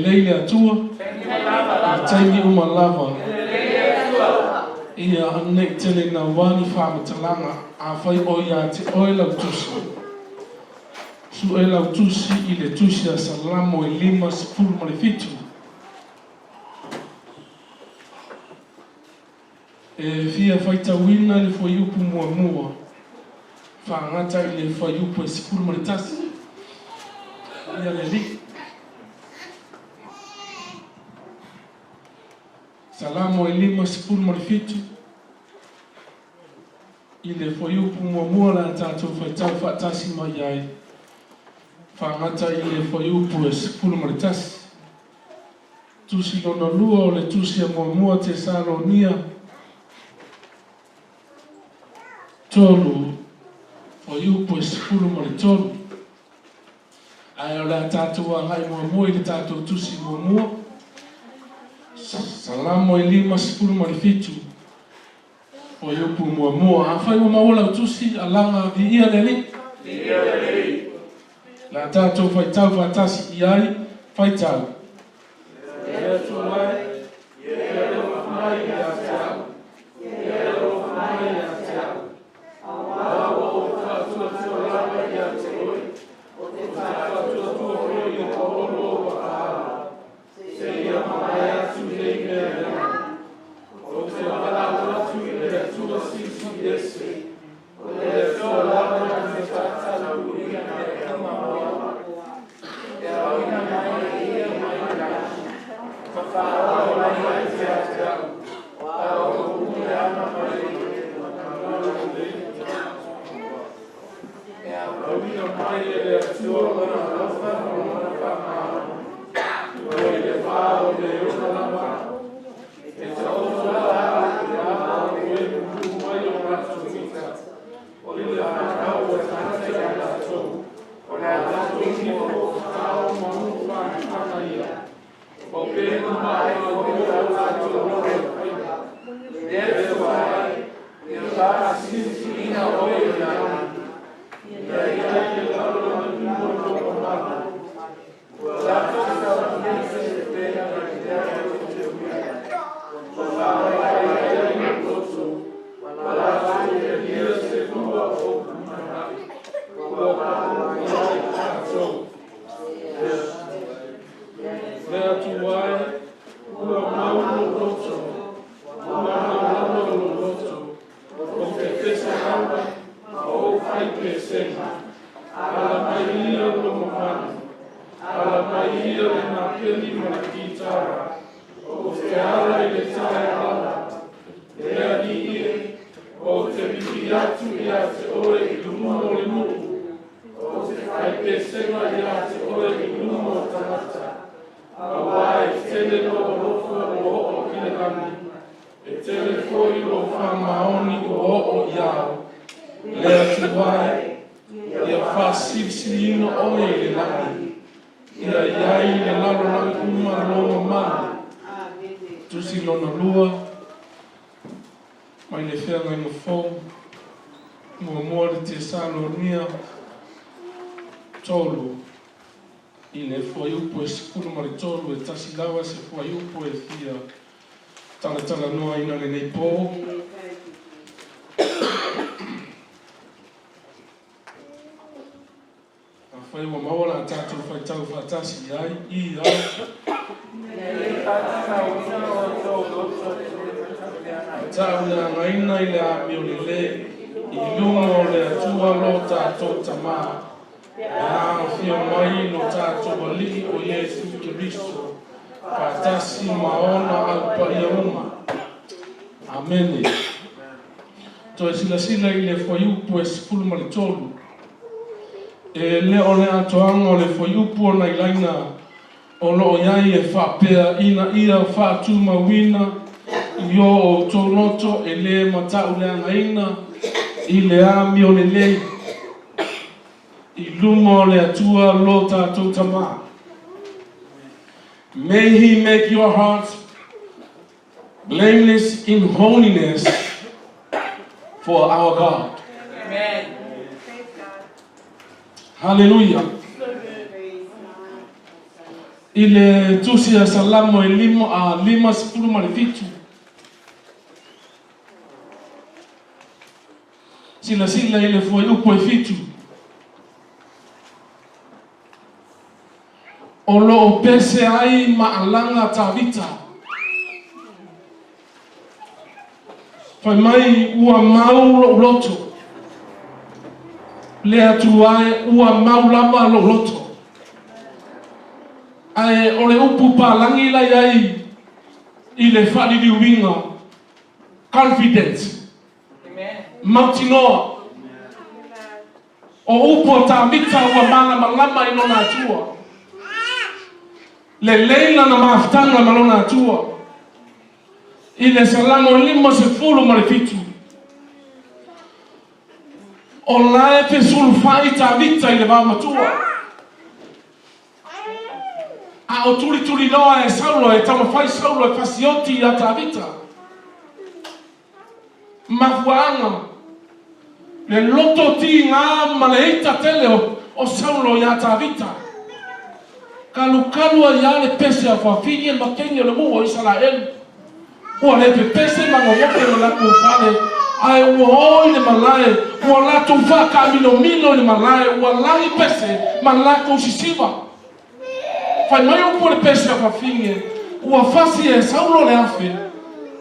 lelei le Atua i taimi uma lava. Ia ne i tele naua ni faamatalaga, afai o ia te oe lau tusi. Sue lau tusi i le tusi a Salamo e 57. E fia faitauina le fuaiupu muamua, faagata i le fuaiupu e 11. Ia le Alii. Salamo e 57 i le fuaiupu muamua o le a tatou faitau faatasi mai ai, faagata i le fuaiupu e 11. Tusi lona lua o le Tusi a Muamua Tesalonia 3, fuaiupu e 13. Ae o le a tatou agai muamua i le tatou tusi muamua, Salamo e 57, fuaiupu muamua. Afai ua maua lau tusi, alaga viia le Alii. Viia le Alii. O le a tatou faitau faatasi i ai, faitau. Le Atua e, e alofa mai ia te au, e alofa mai ia te au, aua ua ou faatuatua lava ia te oe, ou te faatuatua foi i le paolo o ou aao, seia maea atu nei mea leaga. Ou te valaau atu i le Atua Silisili Ese, o le Atua lava na te faataunuuina e tama o au. E aoina mai e ia mai le lagi, ma faaola mai ai ia te au, a o ou leaga mai le E aoina mai e le Atua lona alofa ma lona faamaoni, ua i le vā o le ola lava, e taoto la i le ava o e lulu mai o latou ita, o le fanau a tagata ia latou, o le latou nifo tatao ma ulufagifaga ia, o pena ma ai o latou lola i faiva. Le Atua e, ia faasilisiliina oe i le lagi, ia i ai le lalolagi uma lou mamalu. Ua latou saunia se pena i lea ou te ui ai. Ua faavae ai lou loto, ua latou talia se lua o ou lumanai, ua pau i ai latou. Le Atua e, ua mau lou loto, ua mau lava lou loto, Ou te pese lava ma ou fai pesega. Ala mai ia lou mamalu. Ala mai ia le napeni ma le kitara. Ou te ala i le taeao lava. Le Alii e, ou te pipii atu ia te oe i luma o le nuu. Ou te fai pesega ia te oe i luma o tagata. Aua e tele lou alofa ua oo i le lagi. E tele foi lou faamaoni ua oo i au, le Atua e, ia faasilisiliina oe i le lagi, ia i ai le lalolagi uma lou mamalu. Tusi lona lua, mai le Feagaiga Fou, muamua le Tesalonia 3. I le fuaiupu e 13, e tasi lava se fuaiupu e fia talatalanoaina lenei pō. Afai ua maua la tatou faitau faatasi i ai, i ai. Matauleagaina i le amio lelei i luma o le Atua lo tatou Tamā. E afio mai lo tatou Alii o Iesu Keriso, faatasi ma ona au paia uma. Amene. Toe silasila i le fuaiupu e 13. E le o le atoaga o le fuaiupu ona ilaina o lo o i ai e faapea ina ia faatumauina i o outou loto e le matauleagaina i le amio lelei i luma o le Atua lo tatou Tamā. May He make your hearts blameless in holiness for our God. Amen. Hallelujah. I le Tusi a Salamo e 57, silasila i le fuaiupu e 7, O lo o pese ai maalaga Tavita. Fai mai ua mau lou loto. Le Atua e, ua mau lava lou loto. Ae o le upu palagi la i ai i le faaliliuina, confident, mautinoa. O upu a Tavita ua malamalama i lona Atua. Lelei lana mafutaga ma lona Atua. I le Salamo 57, o la e fesulufai Tavita i le vaomatua. A o tulituliloa e Saulo, e taumafai Saulo e fasioti iā Tavita. Mafuaaga, le loto tigā ma le ita tele o Saulo iā Tavita. Kalukalu ai lava le pese a fafine ma teine o le nuu o Isaraelu. Ua le pepese ma gogote lo latou fale, ae ua o i le malae, ua latou faakaamilomilo i le malae, ua lagi pese ma latou sisiva. Fai mai upu o le pese a fafine, ua fasi e Saulo le afe,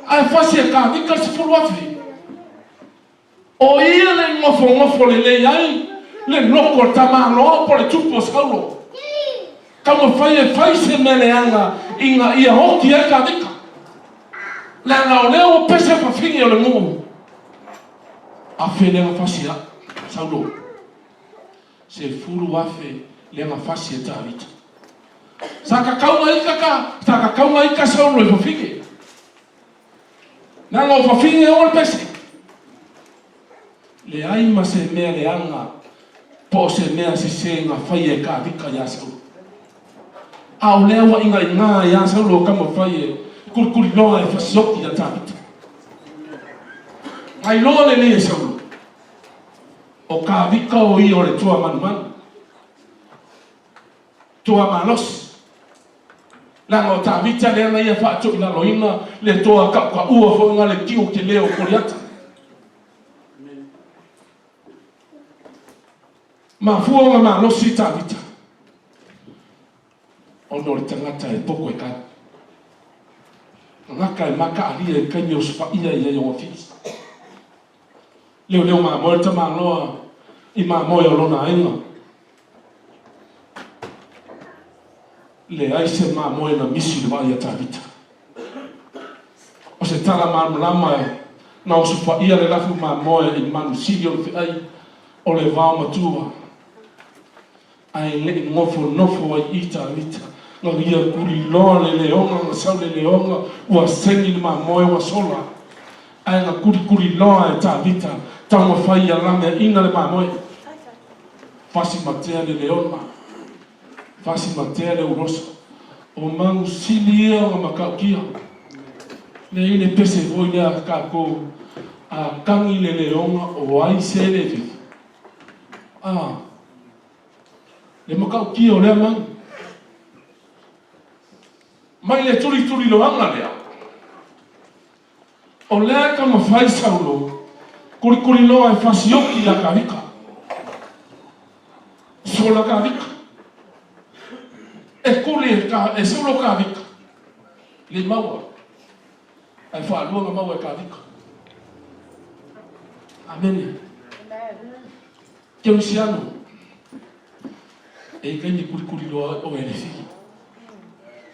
ae fasi e Tavita le 10,000. O ia le nofonofo lelei ai le loko o le tamaloa po o le tupu o Saulo. Taumafai e fai se mea leaga ina ia oti ai Tavita. Leaga o lea ua pese fafine o le nuu. Afe lea na fasi a Saulo. 10,000 lea na fasi e Tavita. Sa kakauga ika ka, sa kakauga ika Saulo i fafine. Leaga o fafine o le pese. Leai ma se mea leaga po o se mea sese na faia e Tavita iā Saulo. A o lea ua inaina iā Saulo o taumafai e kulikuliloa e fasioti iā Tavita. Na iloa lelei e Saulo, o Tavita o ia o le toa manumanu. Toa malosi. Leaga o Tavita lea na ia faatoilaloina le toa tautaua foi na le tiu tele o Koliata. Mafua ona malosi Tavita ona o le tagata e poto e kau. Tagata e mataalia i taimi e osofaia i ai ona fili. Leoleo mamoe le tamaloa i mamoe o lona aiga. Leai se mamoe na misi i le vaai a Tavita. O se tala malamalama na osofaia le lafu mamoe i manusili o le feai o le vaomatua. Ae le i nofonofo ai i Tavita, na ia tuliloa le leoga, na sau le leoga, ua seni le mamoe ua sola. Ae na tulituliloa e Tavita, taumafai ia lameaina le mamoe. Fasi matea le leona, fasi matea le urosa. O manusili ia ona matautia. Lea i le pese foi lea a tatou, a tagi le leoga o ai se le fifi. A, le matautia o lea manu. Mai le tulituliloaga lea, o lea e taumafai Saulo kulikuliloa e fasioki ia Tavita. Sola Tavita. E kuli e, e Saulo Tavita. Le maua. Ae faalua na maua e Tavita. Amene. Kerisiano, e i taimi kulikuliloa oe e le fili.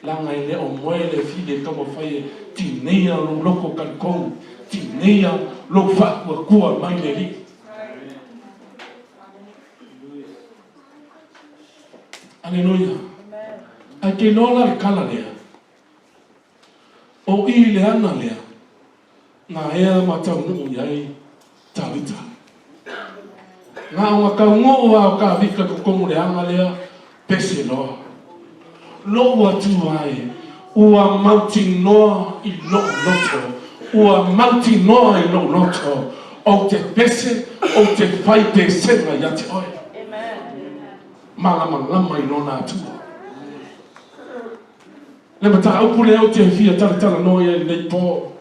Leaga e le o moe le fili e taumafai e tineia lou loko talitonu, tineia lou faatuatua mai le Alii. Aleluia. Ae te iloa la le tala lea, O i le ana lea, na ea ma taunuu i ai Tavita. Na ona taunuu a o Tavita totonu le ana lea, pese loa. Lou Atua e, ua mautinoa i lou loto, ua mautinoa i lou loto, ou te pese, ou te fai pesega ia te oe. Malamalama i lona Atua. Le mataupu lea ou te fia talatalanoa i ai i lenei po.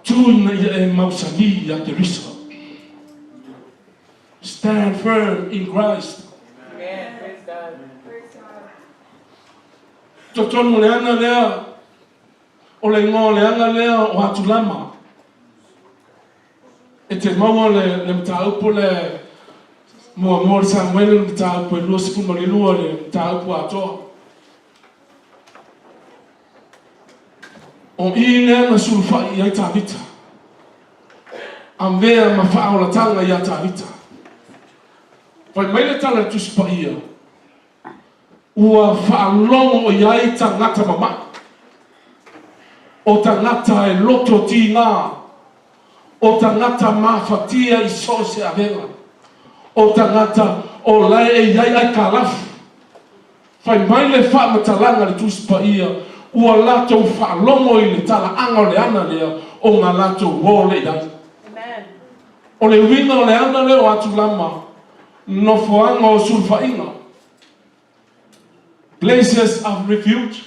Tu ina ia e mausali ia Keriso. Stand firm in Christ. Amen. Praise God. Praise God. Totonu o le ana lea, o le igoa o le ana lea o Atulama. E te maua le, le mataupu le muamua o le Samuele, le mataupu e 22 le mataupu atoa. O i lea na sulufai i ai Tavita. Avea ma faaolataga iā Tavita. Fai mai le tala a le Tusi Paia, Ua faalogo i ai tagata mama'i, o tagata e loto tīgā, o tagata mafatia i so o se avega, o tagata o lae e i ai aikalafu. Fai mai le faamatalaga a le Tusi Paia, ua latou faalogo i le talaaga o le ana lea o nga latou o le i ai. O le uiga o le ana lea o Atulama, nofoaga o sulufaiga, places of refuge.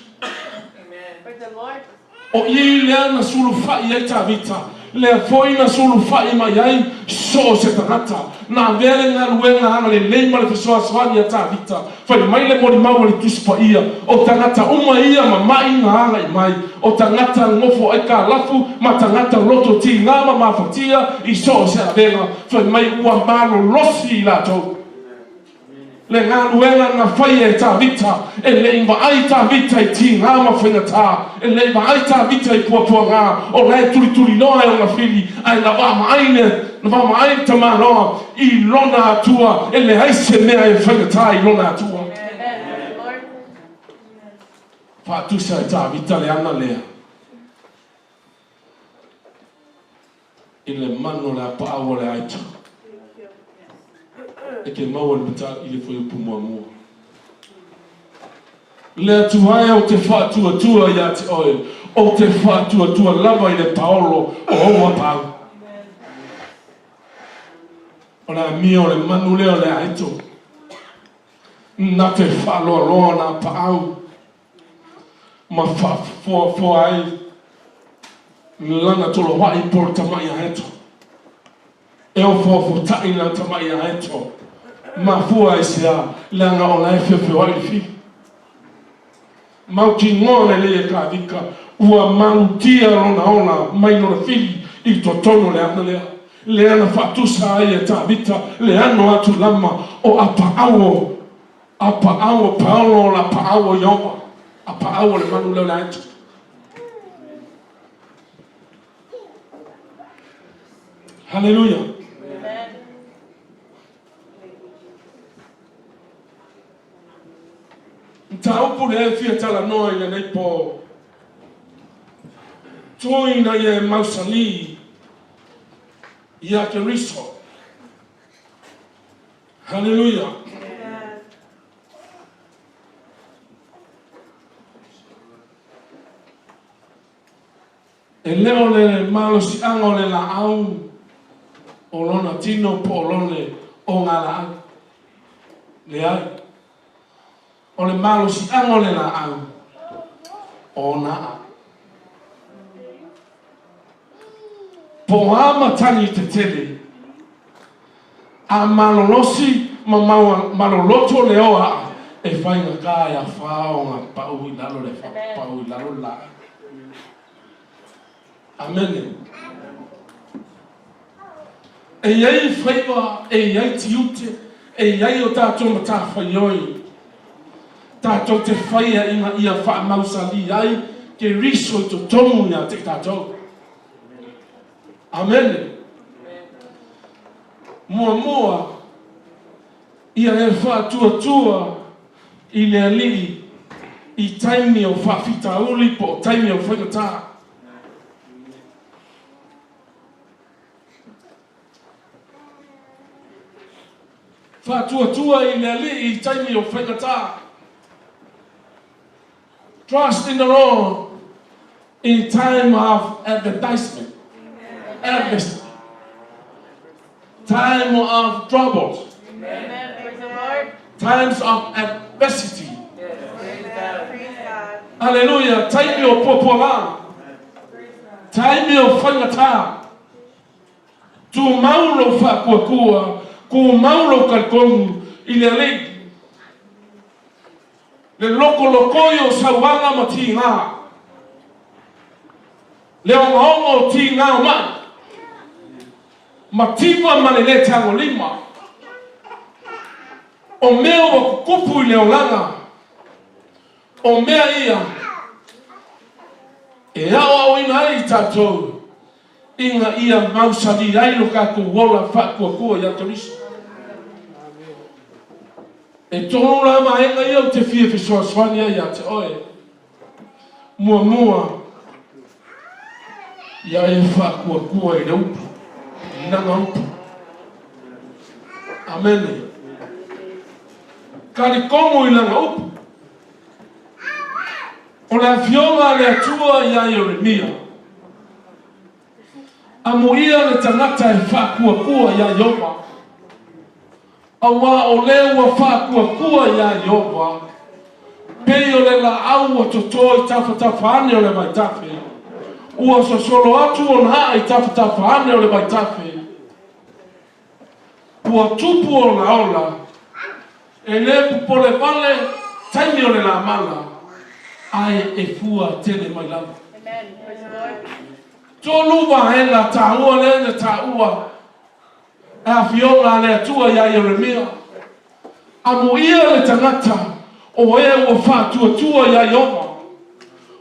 O i lea na sulufai ai Tavita, lea foi na sulufai mai ai so o se tagata. Na avea le galuega agalelei ma le fesoasoani a Tavita, fai mai le molimau a le Tusi Paia, o tagata uma ia mama'i na agai mai, o tagata nofo aikalafu ma tagata loto tigā ma mafatia i so o se avega, fai mai ua malolosi i latou. Le galuega na faia e Tavita, e le i vaai Tavita i tigā ma faigata, e le i vaai Tavita i puapuagā, o la e tulituliloa e ona fili, ae na vaavaai le, na vaavaai le tamaloa i lona Atua, e leai se mea e faigata i lona Atua. Faatusa e Tavita le ana lea i le manu o le apaau o le aito. E te maua le mata i le fuaiupu muamua. Le Atua e ou te faatuatua ia te oe, ou te faatuatua lava i le paolo o ou apaau. O le amio o le manu lea o le aito, na te faaloaloa ona apaau ma faafoafoa ai lana toloai po o le tamai aeto. E ofoofo-taʻi lana tamaʻi aeto. Mafua aisea? Leaga o la e feofeoaʻi le fili. Mautinoa lelei e Tavita ua malutia lona ola mai lona fili i totonu o le ana lea. Lea na faatusa ai e Tavita le ano atu lama o apaau apaau o paolo o lapaau o Ioba, apaau o le manu lea o le aeto. Haleluia. Mataupu lea e fia talanoa i lenei po. Tui ina ia e mausali ia Keriso. Haleluia. E le o le malosiaga o le laau o lona tino po o lone ogalaau. Leai. O le malosiaga o le laau o ona aa. Po o a matagi tetele, a malolosi ma maloloto le oa aa, e faigata e afā ona pau i lalo le pau i lalo le laau. Amene. E i ai faiva, e i ai tiute, e i ai o tatou matafaioi, tatou te faia ina ia faamausali ai Keriso i totonu ia te tatou. Amene. Muamua, ia e faatuatua i le Alii i taimi o faafitauli po o taimi o faigata. Faatuatua i le Alii i taimi o faigata. Trust in the Lord in time of advertisement. Adversity. Time of troubles. Amen. Times of adversity. Aleluia! Taimi o puapuaga. Taimi o faigata. Tumau lou faakuakua, tumau lou talitonu i le Alii. Le lokolokoi o sauaga ma tiga. Le ogaoga o tiga o ma'i. Mativa ma le lē tagolima. O mea ua kukupu i le olaga, o mea ia e aoaoina ai i tatou ina ia mausali ai lo tatou ola faatuatua ia Keriso. E tolu la vaega ia ou te fia fesoasoani ai ia te oe. Muamua, ia e faatuatua i le upu, i lana upu. Amene. Talitonu i lana upu. O le afioga a le Atua ia Ieremia, Amuia le tagata e faatuatua iā Ieova, Auā o lea ua faatuatua iā Ieova, pei o le laau ua toto i tafatafa ane o le vaitafe, ua sosolo atu ona aa i tafatafa ane o le vaitafe, ua tupu olaola, e le popole vale taimi o le lamala, ae e fua tele mai lava. Tolu vaega taua lea na taua E afioga a le Atua iā Ieremia, Amuia le tagata o e ua faatuatua iā Ieova,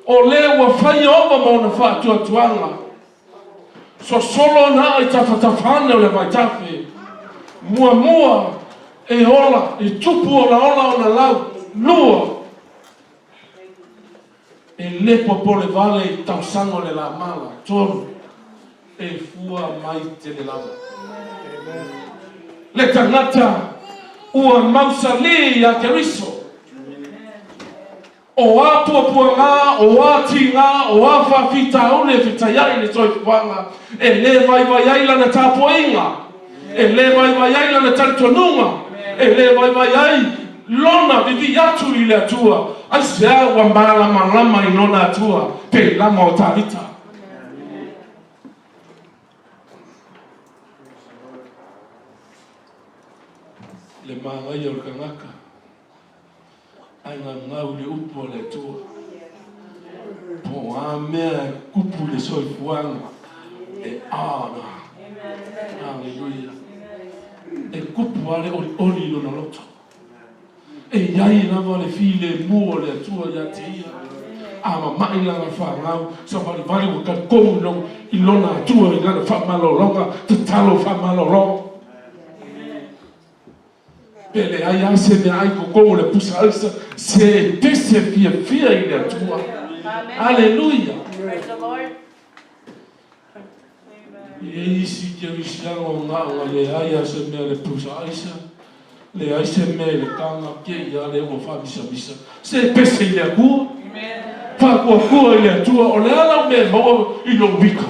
o le ua fai Ieova ma ona faatuatuaga. Sosolo ana aa i tafatafa ane o le vaitafe, muamua e ola, e tupu olaola ona lau, lua, e le popole vale i tausaga o le lamala, 3, e fua mai tele lava. Le tagata ua mausali ia Keriso. O a puapuaga, o a tiga, o a faafitauli e fetaiai le soifuaga, e le vaivai ai lana tapuaiga, e le vaivai ai lana talitonuga, e le vaivai ai lona vivii atu i le Atua, aisea ua malamalama i lona Atua pe lama o Tavita. Le manaia o le tagata ae gaugau i le upu a le Atua. Po o a mea e kupu i le soifuaga e ana. Aleluia. E kupu lava le olioli i lona loto. E i ai lava le filemu o le Atua ia te ia. A mama'i lana fanau, savalivali ua talitonu i lona Atua i lana faamalologa, tatalo faamalolo. Pe leai lava se meaai i totonu o le pusa aisa, se e pese fiafia i le Atua. Aleluia! E i ai isi kerisiano o na ona leai lava se mea i le pusa aisa, leai se mea i le taga, te i a lea ua faamisamisa. Se pese i le Atua, faatuatua i le Atua, o le a lau mea e maua i lou ika?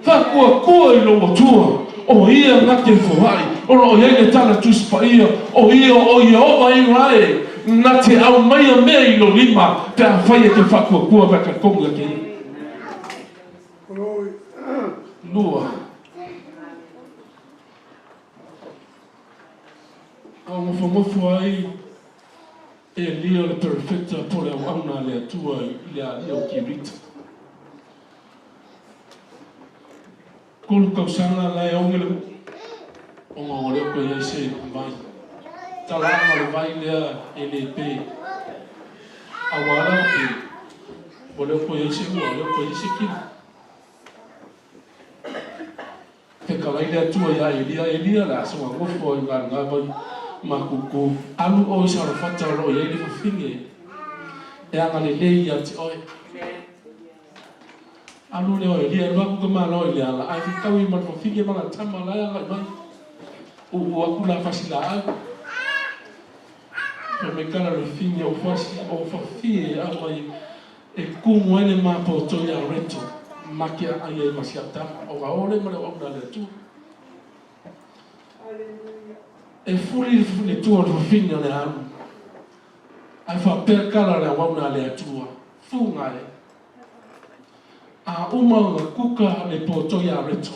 Faatuatua i lou Atua, o Ia na te foai, o lo o i ai le tala Tusi Paia, o Ia o Ieova Israe, na te aumaia mea i lou lima, pe afai e te faatuatua mea talitonu ia te Ia. Lua. A o nofonofo ai Elia o le perofeta po o le auauna a le Atua i le alia o Kirita. Tolu tausaga la e oge le uu, ona ua le o toe i ai se vai. Talaaga o le vai lea e le pe. Aua lava pe, ua le o toe i ai se ua, ua le o toe i ai se kili. Fetalai le Atua iā Elia, Elia, le a soga nofo ai lena vai makuku, alu oe i Sarafata o lo o i ai le fafine e agalelei ia te oe. Alu lea o Elia, alu atu tamaloa i le ala, ae fetaui ma le fafine ma lana tama la e agai mai. Uu atu la fasi laau. Fai mai tala le fafine o fasi o fafie aumai e kumu ai le mapootoi a Reto ma ke aai ai ma si au tama, o ga ole ma le auauna a le Atua. E fuli le tua o le fafine o le alu, ae faapea le tala a le auauna a le Atua, Fuga e. A uma ona kuka le poto ia Reto,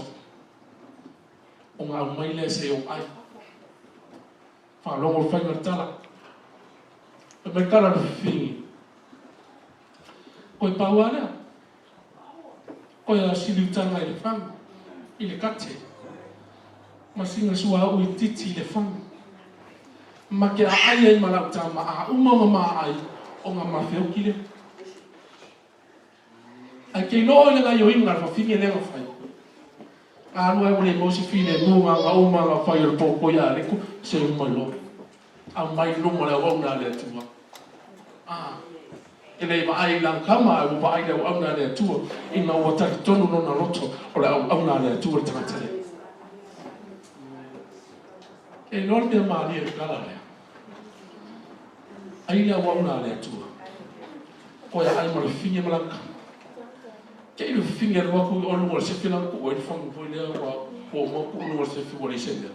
ona aumai lea se i ou ai. Faalogo le faiga o le tala. Fai mai le tala a le fafine, Koe pau lava lea. Koe a siliutaga i le fagu, i le kate, ma sina suauu itiiti i le fagu. Ma ke aai ai ma lau tama, a uma ona ma aai, ona ma feoki lea. Ae ke iloa i le gaioiga a le fafine lea na fai. A alu ai ua le maua se filemu na ona uma na fai o le poupoi a leku se uma iloa. Aumai i luma o le auauna a le Atua. A, e le i vaai i lana tama, ae ua vaai i le auauna a le Atua, ina ua talitonu lona loto o le auauna a le Atua le tagata lea. E iloa le mea malie i le tala lea. Ai le auauna a le Atua. Koe aai ma le fine ma lana tama. Te i le fine alu atu i o luga o le sefi lana tuu ai le fagu foi lea ua ua uma tuu luga o le sefi ua leai se mea.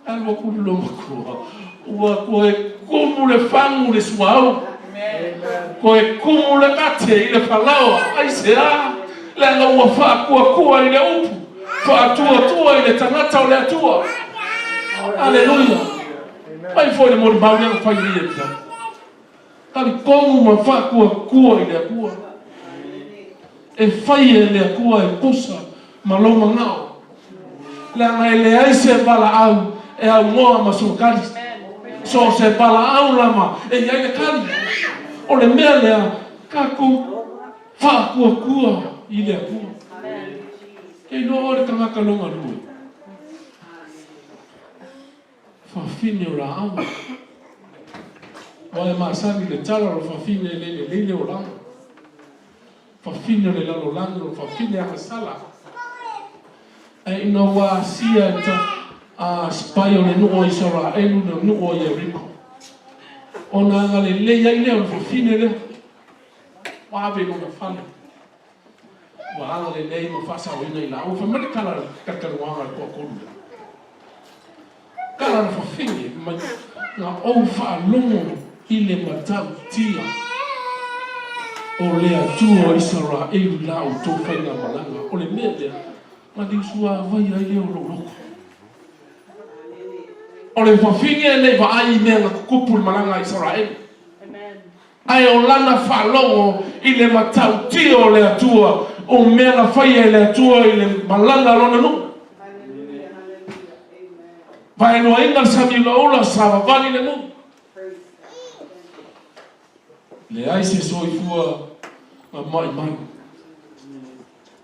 Alu atu le loomatua, ua toe kumu le fagu i le suauu. Toe kumu le kate i le falaoa. Aisea? Leaga ua faatuatua i le upu, faatuatua i le tagata o le Atua. Aleluia! Mai foi le molimau lea na fai nei e Mikaele. Talitonu ma faatuatua i le Atua. E fai e le Atua e tusa ma lou manao, leaga e leai se valaau e aunoa ma sona kali. So o se valaau lava e i ai le kali. O le mea lea, tatou faatuatua i le Atua. Ke iloa oe le tagata lona lua. Fafine o laau. Ua e masani le tala o le fafine e le lelei le olaga. Fafine o le lalolagi o le fafine agasala. Ae ina ua asia e ta a sipai o le nuu o Isaraelu le nuu o Ieriko, ona agalelei ai lea o le fafine lea, ua ave i lona fale. Ua agalelei ma faasaoina i laua. Fai mai le tala a le talitaluaga a le toatolu lea. Tala na fafine mai na ou faalogo i le matautia o le Atua o Isaraelu i la outou faigamalaga. O le mea lea, na liusuavai ai lea o lou loto. O le fafine e le i vaai i mea na tutupu i le malaga a Isaraelu. Ae o lana faalogo i le matautia o le Atua, o mea na faia e le Atua i le malaga a lona nuu. Vaeluaina le sami ulaula, savavali le nuu. Leai se soifua na maimai.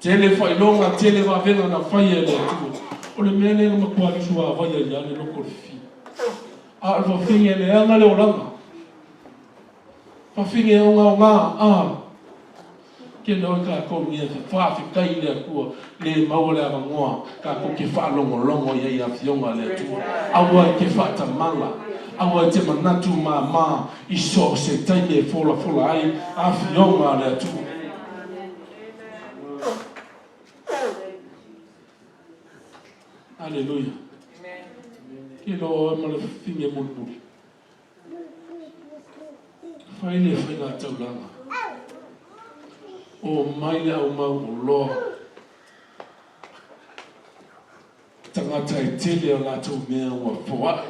Tele faailoga, tele vavega na faia e le Atua. O le mea lea na matua lisuavai ai lava le loko o le fifina. A o le fafine e leaga le olaga. Fafine e ogaoga, a. Kena oe tatou nia te faafetai i le Atua le maua le avanoa tatou te faalogologo i ai afioga a le Atua. Aua e te faatamala, aua e te manatu māmā i so o se taimi e folafola ai afioga a le Atua. Aleluia. Ke loa oe ma le fafine mulimuli. Fai le faiga taulaga. O mai le au mau oloa. Tagata e tele a latou mea ua foai.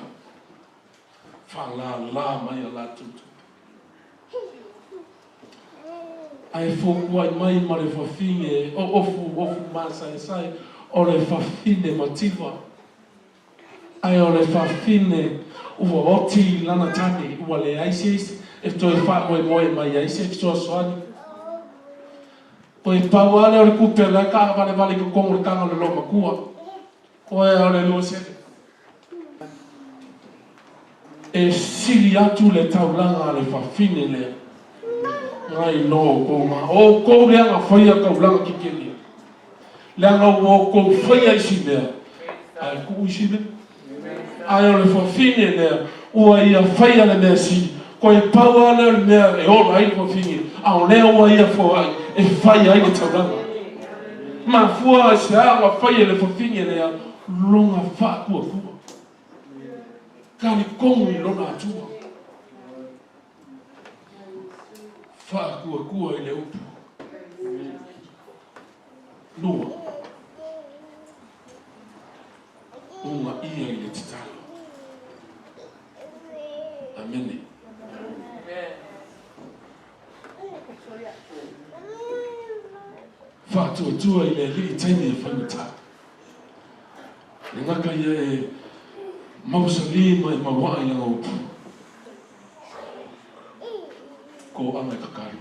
Faalala mai a latou tupe. Ae fokuai mai ma le fafine o ofu ofu masaesae o le fafine mativa. Ae o le fafine ua oti i lana tane, ua leai se isi e toe faamoemoe mai ai se fesoasoani. Toe pau lava lea o le tupe o la e taavalevale i totonu o le taga o le loomatua. Oe o le 2 sene. E sili atu le taulaga a le fafine lea nai lo outou ma o outou lea na faia taulaga kekele, leaga ua outou faia isi mea ae tuu isi mea. Ae o le fafine lea ua ia faia le mea sili, toe pau lava lea o le mea e ola ai le fafine, a o lea ua ia foai e fai ai le taulaga. Mafua i se a na fai e le fafine lea lona faatuatua. Talitonu i Lona Atua. Faatuatua i le upu. Lua. Uunaia i le tatalo. Amene. Faatuatua i le Alii i taimi e faigata. E gata ia e mausali ma e mauaa i lana upu. Koaga e tatalo.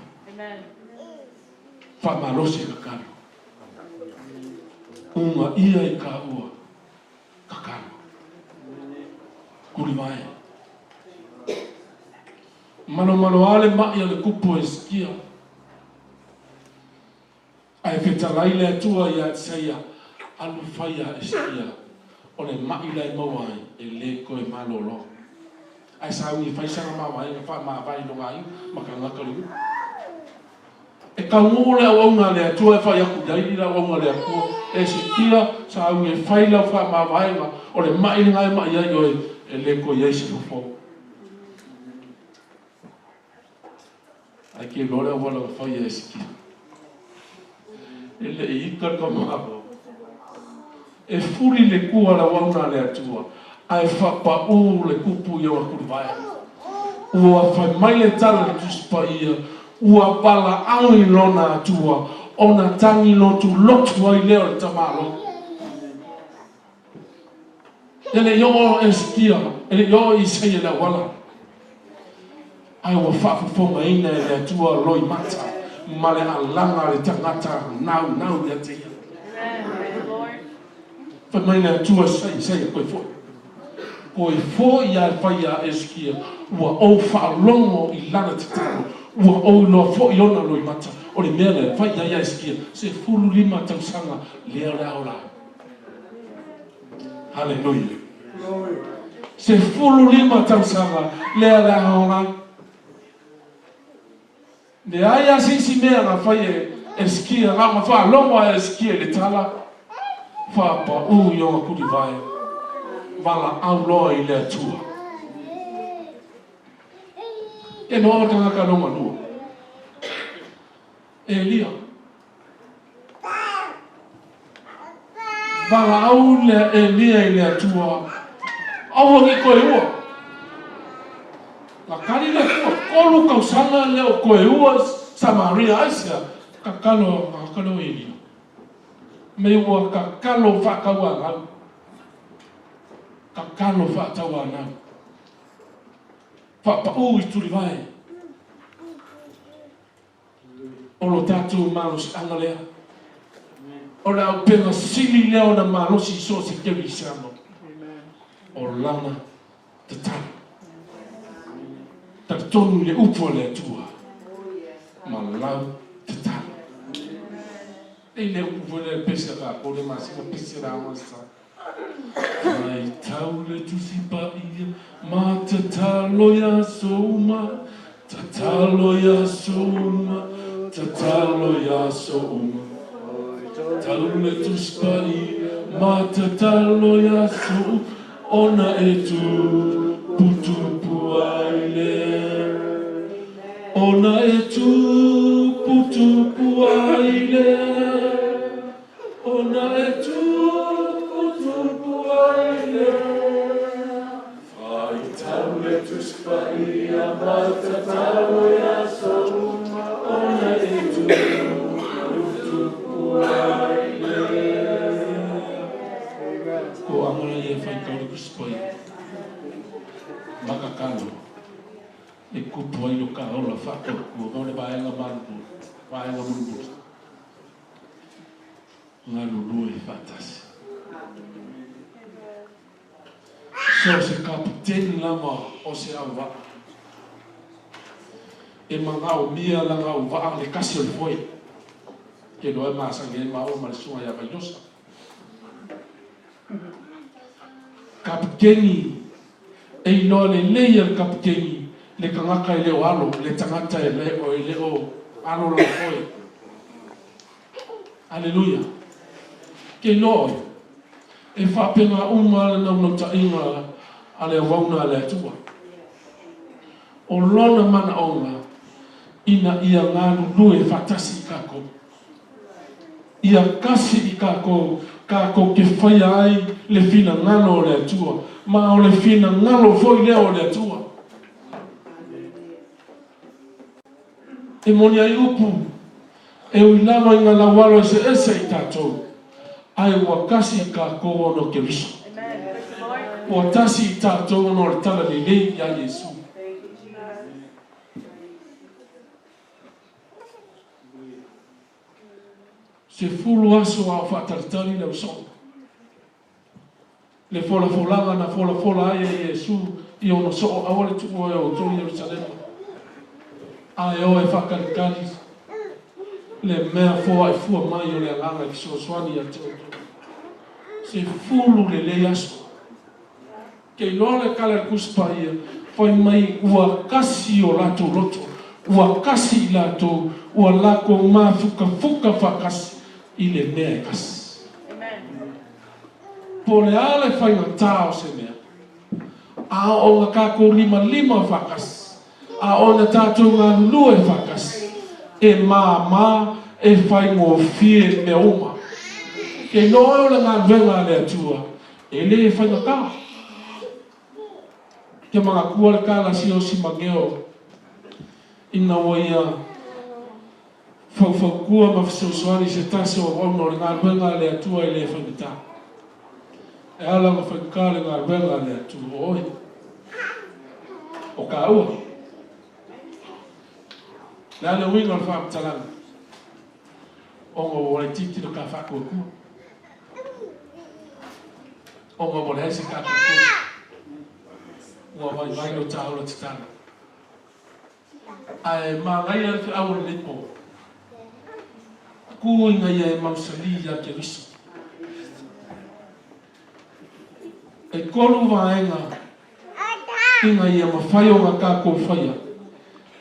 Faamalosi e tatalo. Uunaia i kaua tatalo. Kulivae. Malomalo a le ma'i a le kupu o Hesekia. Ae fetalai le Atua ia Isaia, Alu fai a Hesekia, o le ma'i la e maua ai, e le toe malolo. Ae sauni e fai sana mavaega faamavae i lona aiga ma tagata o le nuu. E taunuu le auauna a le Atua e fai atu i ai i le auauna a le Atua, Hesekia, sauni e fai lau faamavaega, o le ma'i lena e ma'i ai oe, e le toe i ai se fofo. Ae ke iloa le auala na fai e Hesekia. E le i ita le tamaloa. E fuli le tua le auauna a le Atua, ae faapaū le kupu i ona tulivae. Ua fai mai le tala i le Tusi Paia, Ua valaau i lona Atua, ona tagi lotulotu ai lea o le tamaloa. E le i oo Hesekia, e le i oo Isaia i le auala, ae ua faafofogaina e le Atua loimata ma le alaga a le tagata naunau ia te ia. Fai mai le Atua Isaia, Toe foi. Toe foi a e fai ia Hesekia, ua ou faalogo i lana tatalo, ua ou iloa foi ona loimata. O le mea lea, fai i ai ia Hesekia, 15 tausaga lea o le a ola ai. Haleluia. 15 tausaga lea le aoga. Leai a se isi mea na fai e Esikia, na ona faalogo a Esikia i le tala, faapaū i ona tulivae, valaau loa i le Atua. E noa o tagata lona lua. Elia. Valaau le Elia i le Atua, aua ne i toe ua. Na kali le Atua, tolu tausaga le o toe ua Samaria, aisea? Tatalo, tatalo Elia. Me ua tatalo faatauanau. Tatalo faatauanau. Faapaū i tulivae. O lo tatou malosiaga lea. O le auupega sili lea ona malosi i so o se kerisiano, o Lana tatalo. Talitonu i le upu a le Atua ma lau tatalo. E i le upu foi lea pese a tatou le masina pese la masa. Faitau le Tusi Paia ma tatalo i aso uma, tatalo i aso uma, tatalo i aso uma. Tau le Tusi Paia ma tatalo i aso uma, ona e tuputupu ai lea. Ona e tuputupu ai lea. Ona e tuputupu ai lea. Faitau le Tusi Paia ma tatalo i aso uma, ona e tuputupu ai lea. Ko Amara ia e faitau le Tusi Paia ma tatalo e kupu ai lo ka ola faatuatua ma o le vaega malulu, vaega mulimuli. Galulue faatasi. So o se kaputeni lava o se auvaa e manaomia lana auvaa le tasi o le foe. Ke iloa e masani ai maua ma le susuga ia Vaiosa. Kaputeni e iloa lelei e le kaputeni le tagata e le o alo, le tagata e le o alo lana foe. Aleluia! Ke iloa oe, e faapena uma le naunautaiga A le auauna a le Atua. O Lona manaoga ina ia galulue faatasi i kākou. Ia kasi i kākou, kākou ke faia ai le finagalo o le Atua, ma o le finagalo foi lea o le Atua. E moni ai upu, e ui lava i ngā laualo eseese i tātou, ae ua kasi i kākou ona o Keriso. Ua tasi i tātou ona o le Tala Lelei iā Iesu. 10 aso a o faatalitali le ausoga. Le folafolaga na folafola ai e Iesu i ona soo aua le tuua e outou Ierusalema, a e o e faakalikali le mea foaifua mai o le Agaga e fesoasoani ia te outou. 10 lelei aso. Ke iloa le kala le Tusi Paia, fai mai ua kasi o latou loto, ua kasi i latou, ua lakou mafukafuka faakasi i le mea e kasi. Po o le a le faigata o se mea, a o na tatou limalima faatasi, a o na tatou galulue faatasi, e māmā, e faigofie mea uma. Ke iloa oe o le galuega a le Atua, e le faigata. Ke manatua le tala si o Simageo ina ua ia Faufautua ma fesoasoani i se tasi o auauna o le galuega a le Atua e le faigata. E ala ona faigata le galuega a le Atua, o oe, o kāua. Le a le uiga o le faamatalaga? Ona ua laitiiti le ta faatuatua. Ona ua leai se ta talitonu. Ua vaivai lo ta ola tatalo. Ae manaia le feau o lenei po. Ku ina ia e mausali ia Keriso. E kolu vaega ina ia mafai ona tatou faia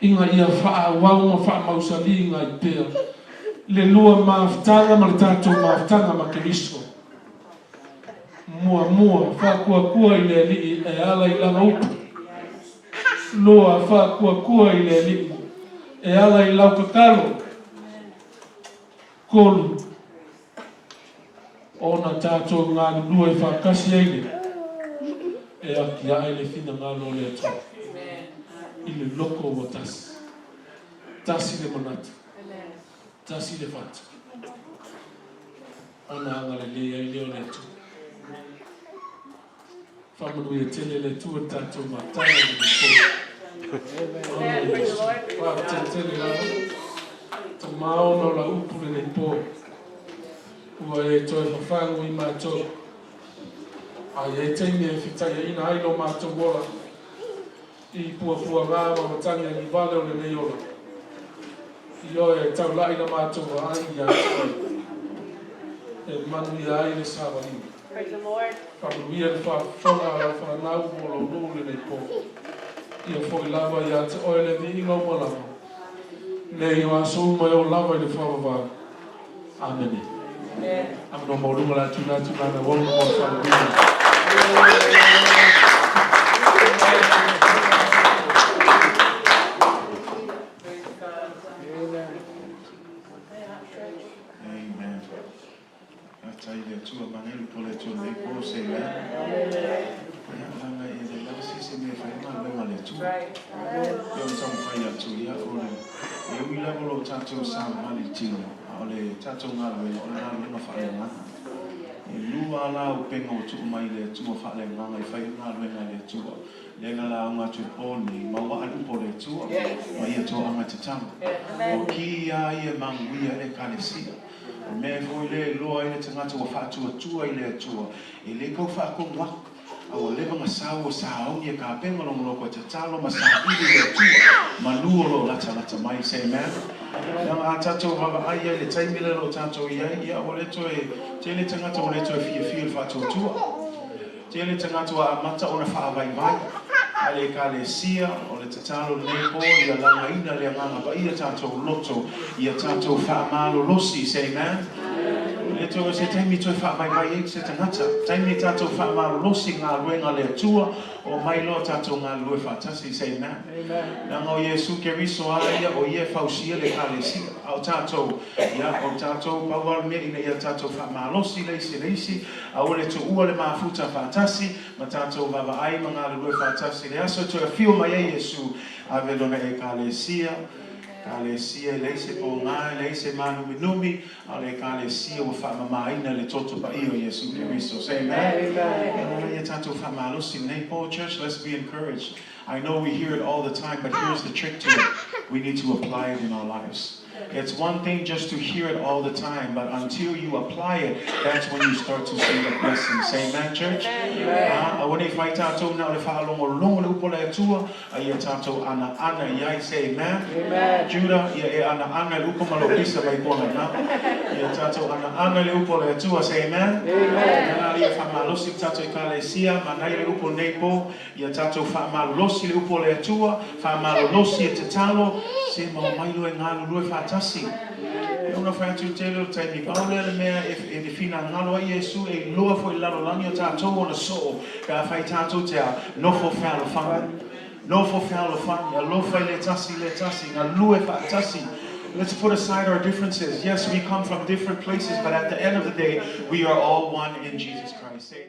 ina ia faaauau ma faamausaliina ai pea le lua mafutaga ma le tatou mafutaga ma Keriso. Muamua, faatuatua i le Alii e ala i lana upu. Lua, faatuatua i le Alii e ala i lau tatalo. Tolu, ona tatou galulue faatasi ai le e atiae le finagalo o le Atua i le loko ua tasi. Tasi le manatu, tasi le fatu, ona agalelei ai lea o le Atua. Faamanuia tele le Atua i le tatou mataga i lenei po. Ona o Iesu. Faafetai tele lava. Tama ona o lau upu lenei po. Ua e toe fafagu i matou. A i ai taimi e fetaiaina ai lo matou ola i puapuaga ma matagi agivale o lenei ola. Ioe e taula'i la matou vaai ia te oe e manuia ai le savaliga. Faamanuia le faafofoga a lau fanau mo lou nuu lenei po. Ia foi lava ia te oe le viiga uma lava, nei o aso uma e oo lava i le faavavau. Amene. Amene. Maualuga le a tuuina atu i lana auauna mo le faamanuiaina. Amen. Faafetai i le Atua, manaia le pole Atua lenei po, say amen. Ia, leaga e leai lava se isi mea e fai ai galuega a le Atua. Pei ona taumafai atu, ia, o le, e ui lava o lo o tatou savavali i le tino, a o le tatou galuega, o le galuega faaleagaga. E lua lava la upega ua tuu mai i le Atua faaleagaga e fai ai galuega a le Atua. Lea na lauga atu i le po lenei, maua le upu o le Atua, ma ia toaga tatalo. O ki a ia e manuia ai le Ekalesia. O le mea foi lea e iloa ai le tagata ua faatuatua i le Atua, e le tau faatonu aku, a ua leva na sau ua saoni e tapena lona loto e tatalo ma saili i le Atua, manu o lo o latalata mai. Say amen. Leaga a tatou vaavaai ai i le taimi lea o lo o tatou i ai, ia ua le toe tele tagata ua le toe fiafia i le faatuatua. Tele tagata ua amata ona faavaivai a le Ekalesia, o le tatalo lenei po ia lagaina le Agaga Paia tatou loto ia tatou faamalolosi. Say amen. Le toe o se taimi toe faavaivai ai se tagata. Taimi tatou faamalolosi galuega a le Atua, omai loa tatou galulue faatasi. Say amen. Leaga o Iesu Keriso a ia, o ia e fausia le Ekalesia. A o tatou, ia, o tatou, pau lava le mea ina ia tatou faamalosi le isi i le isi, aua le tuua le mafuta faatasi, ma tatou vaavaai ma galulue faatasi i le aso e toe afio mai ai Iesu, ave Lona Ekalesia, Ekalesia e leai se pogā, e leai se mānuminumi, a o le Ekalesia ua faamamaina i le toto paia o Iesu Keriso. Say amen. Amen. Ia tatou faamalosi lenei po, church, let's be encouraged. I know we hear it all the time, but here's the trick to it. We need to apply it in our lives. It's one thing just to hear it all the time, but until you apply it, that's when you start to see the blessings. Say amen, church. Aua ne i fai tatou na o le faalogologo le upu a le Atua, a ia tatou anaana i ai. Say amen. Amen. Judah, ia e anaana i le upu ma lou pisa mai kona ina. Ia tatou anaana i le upu a le Atua. Say amen. Amen. Nana ia faamalosi le tatou Ekalesia, manaia le upu nei po, ia tatou faamalolosi le upu a le Atua, faamalolosi e tatalo, se ma omai loa e galulue faatasi. E ona fai atu i le tele o le taimi, pau lea le mea e finagalo ai Iesu e iloa foi i le lalolagi o tatou ona soo, pe afai tatou te a, nofo fealofani. Nofo fealofani, alofa i le tasi i le tasi, galue faatasi. Let's put aside our differences. Yes, we come from different places, but at the end of the day, we are all one in Jesus Christ. Say